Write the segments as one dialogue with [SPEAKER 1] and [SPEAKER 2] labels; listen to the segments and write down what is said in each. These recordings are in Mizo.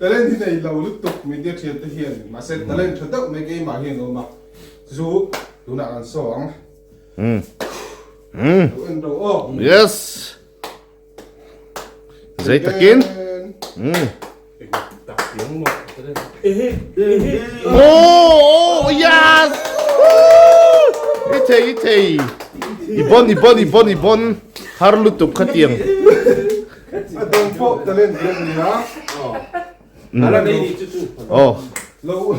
[SPEAKER 1] Talent hi nei lo lutuk media thian te hian mahse talent tha deuh mai keimah hian a awm a chu tunah kan saw ang. Lo en ro aw.
[SPEAKER 2] Yes. Zei takin. Oh, oh yes. I thei i thei. I bon i bon i bon i bon har lutuk khatiang.
[SPEAKER 1] A dang pawh talent hi a ni a.
[SPEAKER 2] Ala nei ni chu chu. Oh.
[SPEAKER 1] Lo.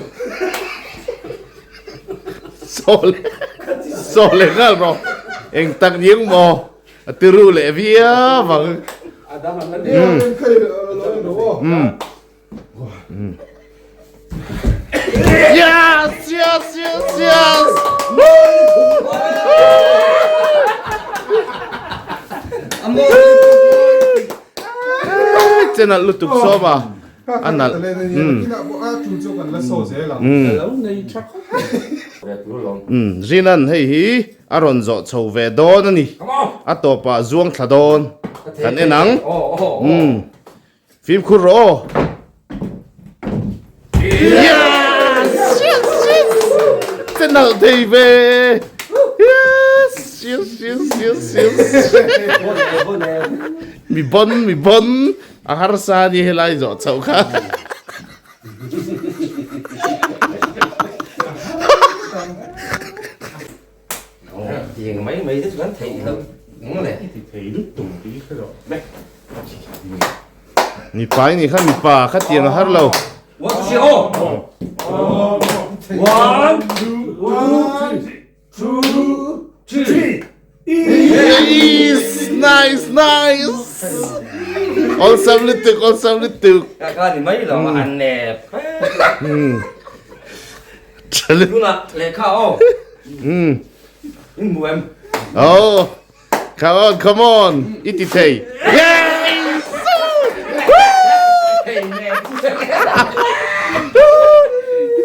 [SPEAKER 2] Sawle. Sawle ngal ro. Eng tak niang maw. A tiru leh viau ang. Mm. Yes, yes, yes, yes. Chen al lutuk sawma. A nalh. Umm. Zinan hei hi a rawn zawh chho ve dawn a ni. A tawpah zuang thla dawn. Kan en ang. Umm. Fimkhur rawh aw. Yes! Yes! Yes! Che nalh thei ve. Yes! Yes! Yes! Yes! Yes! Mi bon, mi bon. A harsa ni helai zawh chhoh kha.
[SPEAKER 3] Tiang mai mai te chu kan theih loh ang le.
[SPEAKER 2] Mipa i nih kha mipa kha tiang a har lo.
[SPEAKER 3] One, two, Two, three.
[SPEAKER 2] Yes, nice, nice. Awlsam lutuk, awlsam lutuk.
[SPEAKER 3] Ka ka ni mai lo an nep.
[SPEAKER 2] Chale.
[SPEAKER 3] Tuna lehkha aw. In mu em.
[SPEAKER 2] Oh. Come on, come on. I ti thei. Yes!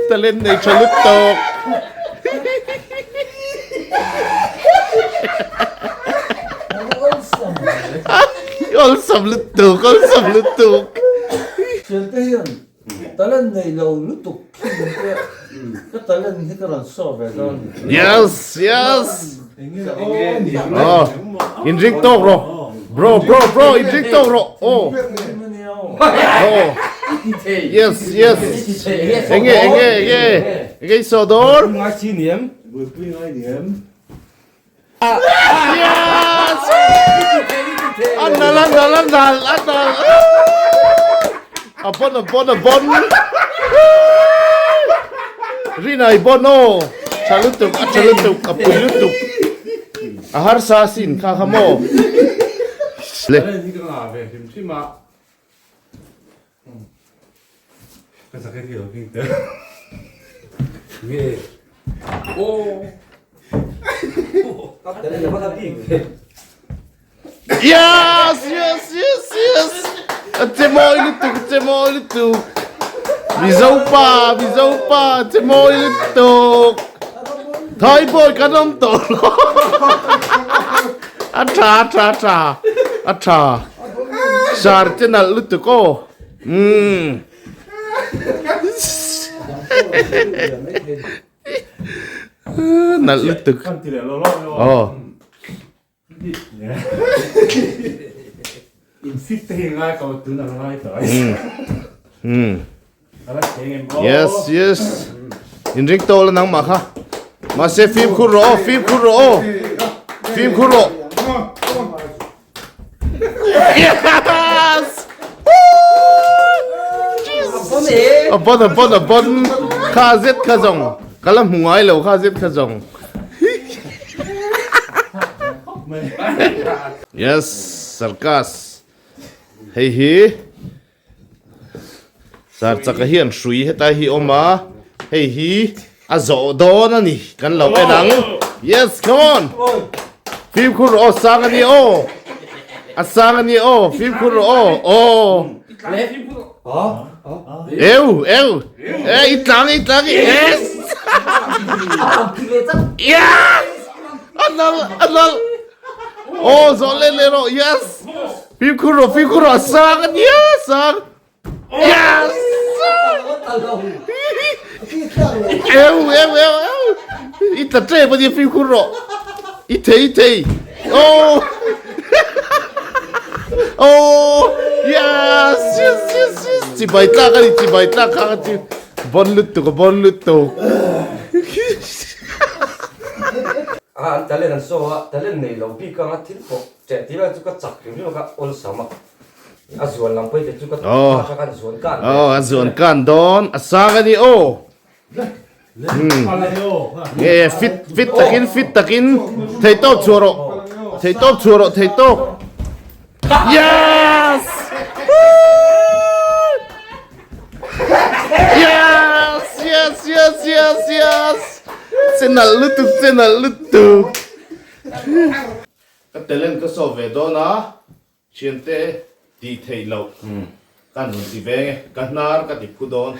[SPEAKER 2] Talent nei tha lutuk. Awlsam lutuk, awlsam lutuk.
[SPEAKER 4] Thiante hian talent nei lo lutuk khi te ka talent hi ka rawn show ve dawn ni.
[SPEAKER 2] Yes, yes. Oh, in drink tawk rawh. Bro, bro, bro, in drink tawk rawh. Oh. Oh. Yes, yes. Enge, enge, enge. Enge i saw dawr. Yes! A nal, a nal, a nal, a nal. A bon, a bon, a bon. Rinai bon aw. Tha lutuk, a tha lutuk, a pui lutuk. A harsa sin kha kha maw. Le. Yes, yes, yes, yes. A che mawi lutuk, a che mawi lutuk. Mizo pa, Mizo pa, a che mawi lutuk. Thai boy kan awm tawh lo. A tha, a tha, a tha. A tha. Sar che nalh lutuk aw. Umm. Nalh lutuk. Aw. Yes, yes. In ring tawh la nangmah kha. Mahse fimkhur rawh aw, fimkhur rawh aw. Fimkhur rawh. Yes! A bon a bon a bon kha zet kha zawng ka la hmu ngai lo kha zet kha zawng Yes sarkas hei hi sar chaka hian hrui hetai hi awm a hei hi a zawh dawn a ni kan lo en ang yes come on fimkhur rawh aw sang a ni aw a sang a ni aw fimkhur rawh aw aw eu eu e i tlang i tlang yes yes a nal a nal aw zawh leh leh rawh yes fimkhur rawh fimkhur rawh a sang a nia sang yes. Eu eu eu eu i tla tep ania fimkhur rawh i thei i thei oh oh yes yes yes yes chibai tlak ani chibai tlak kha chu bon lutuk a bon lutuk
[SPEAKER 3] A an talent an saw a talent nei lo bik anga thil pawh ṭeh tir a chu ka chak hrim hrim a ka awlsam a. A zuan lam pawh hi chu ka tha khan zuan kan.
[SPEAKER 2] Aw a zuan kan dawn a sang a ni aw. Nge fit fit takin fit takin thei tawp chhuah rawh thei tawp chhuah rawh thei tawp. Yes! Yes! Yes yes yes yes. Che nalh lutuk che nalh lutuk. Ka talent ka solve ve dawn a. Thiante tih theih loh ka nun ti veng e, ka hnar ka ti phu dawn.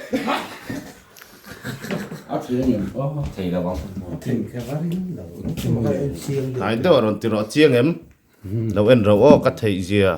[SPEAKER 2] Hnai deuh a rawn ti rawh chiang em? Lo en ro aw ka theih zia.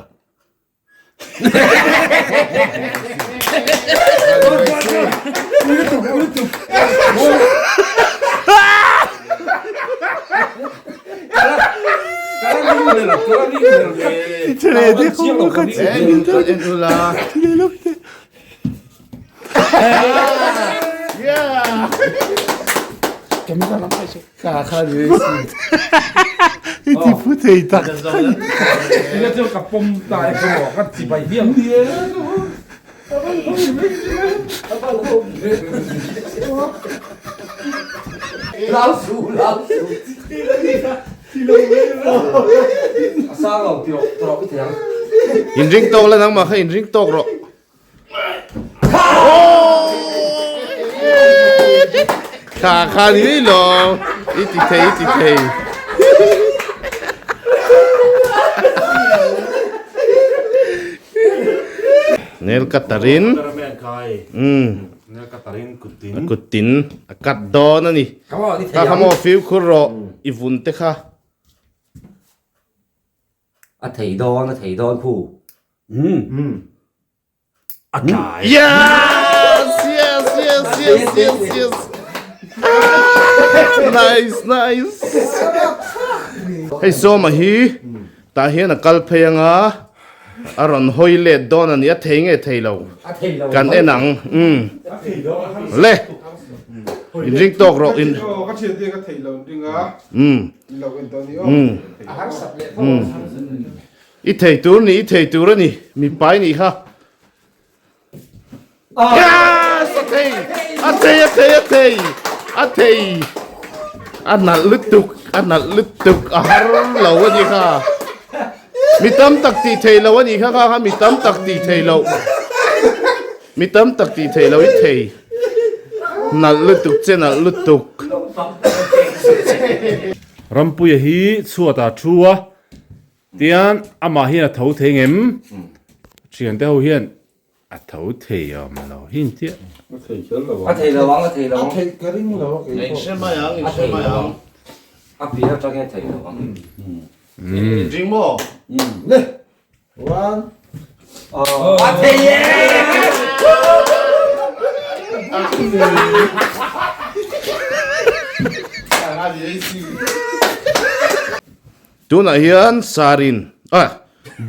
[SPEAKER 3] Lau su lau su A sang lo ti rawh ti rawh i thei ang.
[SPEAKER 2] Inring tawk la nangmah kha inring tawk rawh. Kha kha ni mai lo i ti thei i ti thei. Nail cutter in a kut tin a cut dawn a ni. Kha kha maw fimkhur rawh i vun te kha.
[SPEAKER 3] A thei dawn a thei dawn khu.
[SPEAKER 5] A tlai.
[SPEAKER 2] Yes! Yes! Yes! Yes! Yes! Yes! Ah, nice! Nice! Hei Sawma hi tah hian a kal phei anga a rawn hawi let dawn a ni a thei nge thei lo kan en ang umm le inring tawk rawh in umm umm umm I thei tur ni, i thei tur a ni, mipa i nih kha. Yes! A thei! A thei, a thei, a thei! A thei! A nalh lutuk, a nalh lutuk, a har lo a ni kha. Mi tam tak tih thei lo a nih kha kha kha mi tam tak tih thei lo. Mi tam tak tih thei lo i thei. Nalh lutuk che nalh lutuk.
[SPEAKER 5] Rampuia hi chhuatah thu a, Tian amah hian a tho thei ngem? Thiante ho hian a tho thei awm lo hi an tia.
[SPEAKER 4] A thei kher lo
[SPEAKER 3] ang. A thei lo ang, a thei lo ang.
[SPEAKER 4] A theih ka ring lo a kei pawh.
[SPEAKER 2] In hre mai ang, in hre mai ang.
[SPEAKER 3] A pian atang hian a thei lo ang.
[SPEAKER 2] In ring maw?
[SPEAKER 4] Le! One.
[SPEAKER 3] A thei e!
[SPEAKER 2] Tunah hian Sarin ah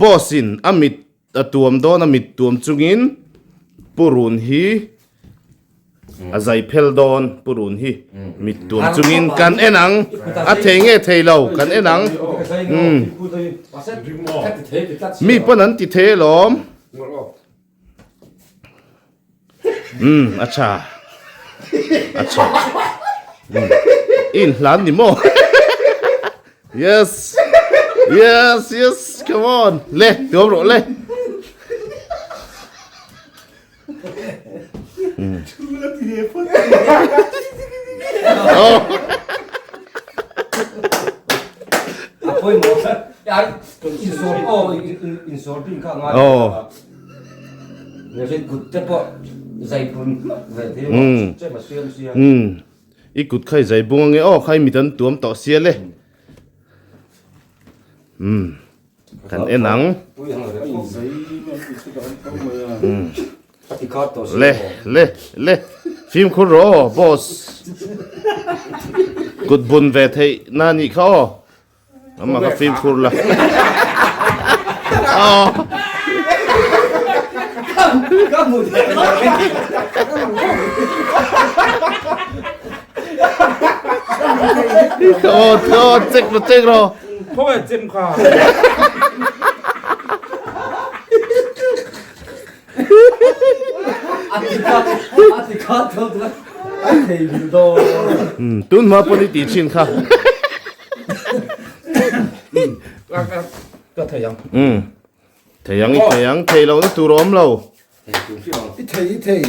[SPEAKER 2] boss in a mit a tuam dawn a mit tuam chungin purun hi a zai phel dawn purun hi mit tuam chungin kan en ang a thei nge thei lo kan en ang umm mi pawn an ti thei alawm umm a tha a tha umm i inhlan ni maw yes yes yes come on le tuam rawh le I kut kha i zai bung ange aw kha i mit an tuam tawh sia le umm kan en ang. Le le le fimkhur rawh aw boss kut bun ve theih na nih kha aw amah kha fimkhur la aw aw aw check rawh check rawh
[SPEAKER 6] Khawngaih chem kha.
[SPEAKER 2] Tun hma pawn i tih thin kha.
[SPEAKER 6] Ka thei ang.
[SPEAKER 2] Thei ang i thei ang thei lohna tur a awm lo.
[SPEAKER 4] I thei i thei.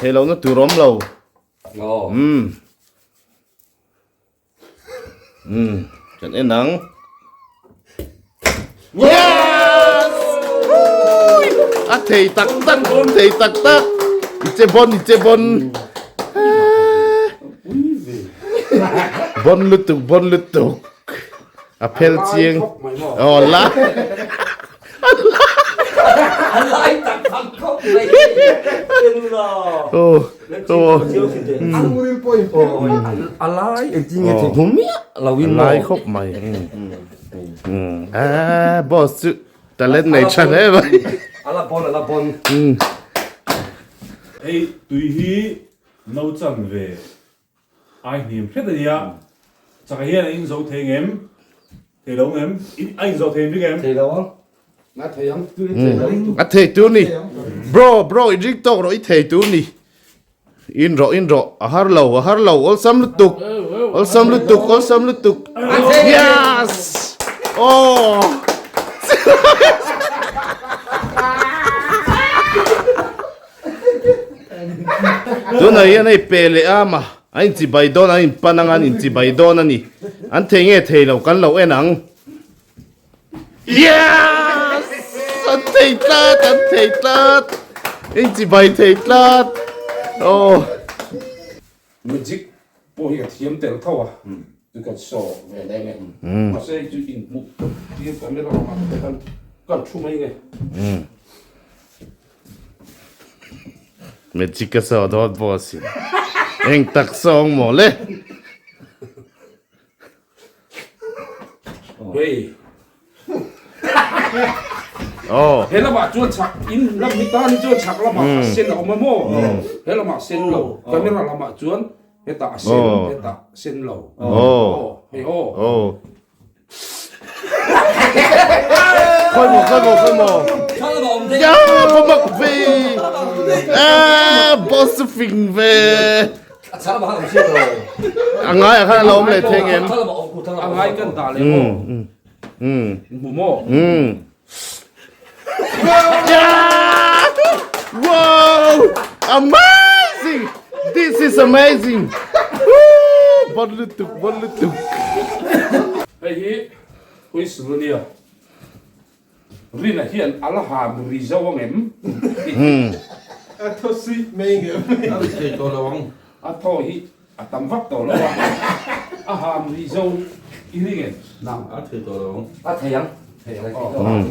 [SPEAKER 2] Thei lohna tur a awm lo. Kan en ang. Yes! A thei tak tak, thei tak tak. I che bon, i che bon. Bon lutuk, bon lutuk. A phel chiang. Oh la.
[SPEAKER 3] A lai tak tak khawp mai.
[SPEAKER 2] Oh. Oh.
[SPEAKER 3] A lai engtin nge thei hmu miah lo in
[SPEAKER 2] maw. A lai khawp mai. Ah boss chu talent nei tha hle mai.
[SPEAKER 3] A la bon a la bon.
[SPEAKER 5] Hei tui hi no chan ve Ai hniam hret a nia. Chaka hian a inzo thei ngem? Thei lo ngem? A inzo thei bik em?
[SPEAKER 3] Thei lo ang.
[SPEAKER 1] A thei ang.
[SPEAKER 2] A thei tur ni. Bro, bro, i drink tawk rawh i thei tur ni. In rawh, in rawh. A har lo, a har lo. Awlsam lutuk. Awlsam lutuk, awlsam lutuk. Yes! Oh! Tunah hian hei pe leh a mah a inchibai dawn an inpan anga an inchibai dawn a ni an thei nge thei lo kan lo en ang yes an thei tlat an thei tlat inchibai thei tlat aw
[SPEAKER 6] Magic pawh hi ka thiam tel tho a chu ka saw ve leng e mahse hei chu inhmuh tir camera lamah te khan kan thu mai nge.
[SPEAKER 2] Magic ka saw dawt boss in eng tak sawng maw le.
[SPEAKER 6] Hei.
[SPEAKER 2] Oh.
[SPEAKER 6] He lamah chuan chhak in lam hi tan hi chuan chhak lamah a sen a awm a maw? He lamah sen lo. Camera lamah chuan hetah a sen, hetah sen lo.
[SPEAKER 2] Oh.
[SPEAKER 6] Hei aw.
[SPEAKER 2] Oh. Khoi maw, khoi maw, khoi maw. Ya, va mak ve. Ah, boss fing ve. A ngai ah khan a lo awm leh thei ngem.
[SPEAKER 6] A ngai kan dah leh maw? Hmu maw?
[SPEAKER 2] Yeah! Wow! Amazing! This is amazing! Woo! Bon lutuk, bon lutuk.
[SPEAKER 6] Hei hi whistle a nia. Rina hian a la han ri zo ang em?
[SPEAKER 1] A thaw suih mai ngem.
[SPEAKER 6] A ri thei tawh lo ang. A thaw hi a tam vak tawh lo a. A han ri zo i ring em?
[SPEAKER 4] Nang a thei tawh lo ang.
[SPEAKER 3] A thei ang.
[SPEAKER 6] Thei ang aw.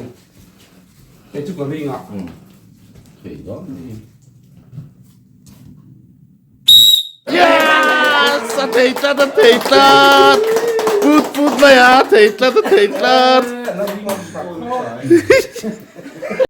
[SPEAKER 6] Hei chu ka ring a.
[SPEAKER 4] Thei dawn ni.
[SPEAKER 2] Yes! A thei tlat, a thei tlat! Put put mai a, a thei tlat, a thei tlat!